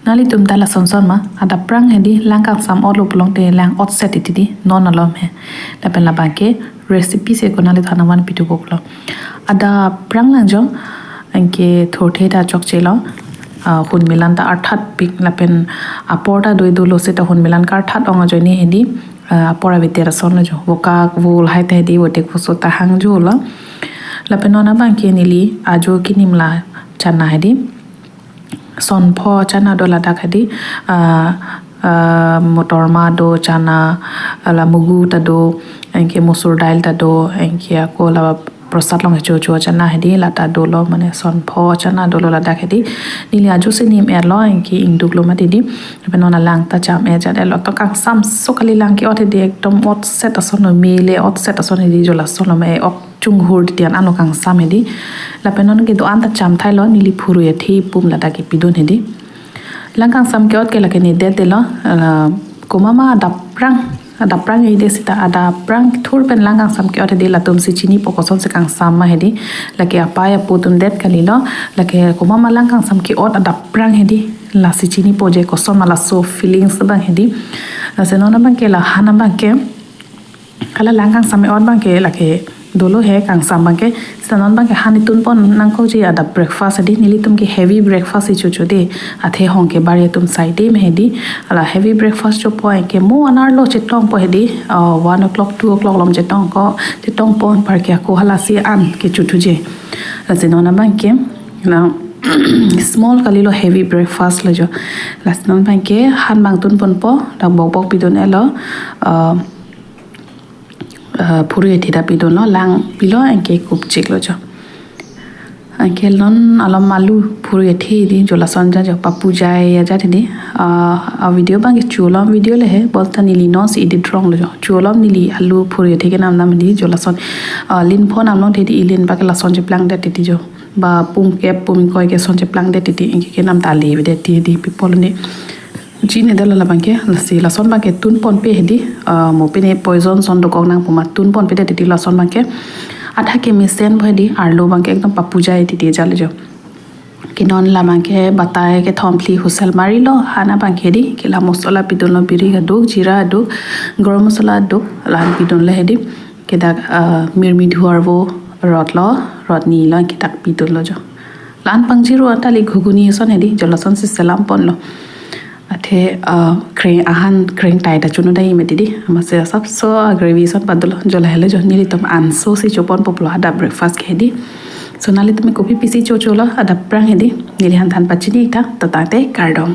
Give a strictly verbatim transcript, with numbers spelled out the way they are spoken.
Nanglitum ta lason son ma, adapprang hedi lang kangsam otlo pulote lang otset titi di, non alom he. Lapen labangke recipe si ko nangliphan nangvanpi thupo pulo. Adapprang lang jo, anke thurthe ta chokchelo, ah, hunmelan ta arthatpik lapen apor ta doi dolo seta hunmelan karthat ong ajoine hedi, ah, apor aveter ason lo jo. Vokak vo lahai ta hedi vote koso ta hang jo lo. Lapen non abangke neli ajo kinim la chana hedi. Son pho chana do ladak hedi, ah, ah, motor ma do chana, la mugu ta do, anke musur dail ta do, anke ako la prasad along kecho cho chana hedi, la ta dolo mane son pho chana dolo ladak hedi. Neli ajo si nim-etlo, anke ingduklo mati di. Lapen non alang ta cham-et jat-etlo, to kangsamso kali lang ke-ot hedi, ekdom otset ason lo, mele otset ason hedi, jo lason lo me ok chunghur titi an ano kangsam hedi. Lapen non kedo-an ta cham thailo, neli phurui athe pum ladak kepidun hedi. Lang kangsam ke-ot ke lake ne det delo, ah, komat ma adapprang, adapprang hedi seta adapprang thur pen lang kangsam ke-ot hedi, latum si chinipo kosonsi kangsam ma hedi. Lake apei apo atum det kalilo, lake komat ma lang kangsam ke-ot adapprang hedi, lasi chinipo je koson ma laso feelings abang hedi. Lasi non abangke la han abangke, hala lang kangsam ke-ot abangke lake dolo he kangsam abangke, seta non abangke han itunpon nangkokji adap breakfast hedi, nelitum ke heavy breakfast icho cho de, athe hong ke bari atum saide me hedi, hala heavy breakfast chopo anke mo an arlo chetongpo hedi, ah, one o'clock, two o'clock alom chetongko, chetongpo anparke ako halasi an kecho thuje. Lasi non abangke, na small kalilo, heavy breakfast lo jo. Lasi non abangke han abang tunponpo, dak bokbok pidun-etlo, ah, ah, phurui athe ta pidunlo, lang pilo anke kupchiklo jo. Anke non alom alu phurui athe di jo lason ja jo, papu jai ajat di. Ah, a video abangke chu alom video le he, bonta neli non si edit wrong lo jo. Chu alom neli alu phurui athe kenam nam di jo lason. Ah, lin pho namlo the di, ilin abangke lason cheplang det titi jo. Ba pum kep pum ingkoi ke son cheplang det titi, anke kenam ta le avedet titi, people ne. Chini dolo labangke, lasi lason abangke tunponpe hedi, ah, mo pine poison son dokok nang pu ma tunponpe det titi lason abangke. Athak ke mesenpo hedi, arlo abangke ekdom papu jai titi jalo jo. Ke non labangke batai kethom phli whistle marilo, han abangke hedi, ke la masala pidunlo, biri aduk, jira aduk, garam masala aduk, la-an pidunlo hedi. Ke dak, ah, mirmi dhuarvo rotlo, rot nilo, ke dak pidunlo jo. La-an pangjiro anta li ghuguni ason hedi, jo lasonsi selamponlo. Athe, ah, kreng ahan kreng tai ta chunu dai mati di. Amatsi asapso a gravy ason padolo, jo lahelo jo, nelitum anso si choponpo pulo adap breakfast ke hedi. So nanglitum kopi pisi chocholo, adapprang hedi. Neli hanthan pachini ta, tata te kardom.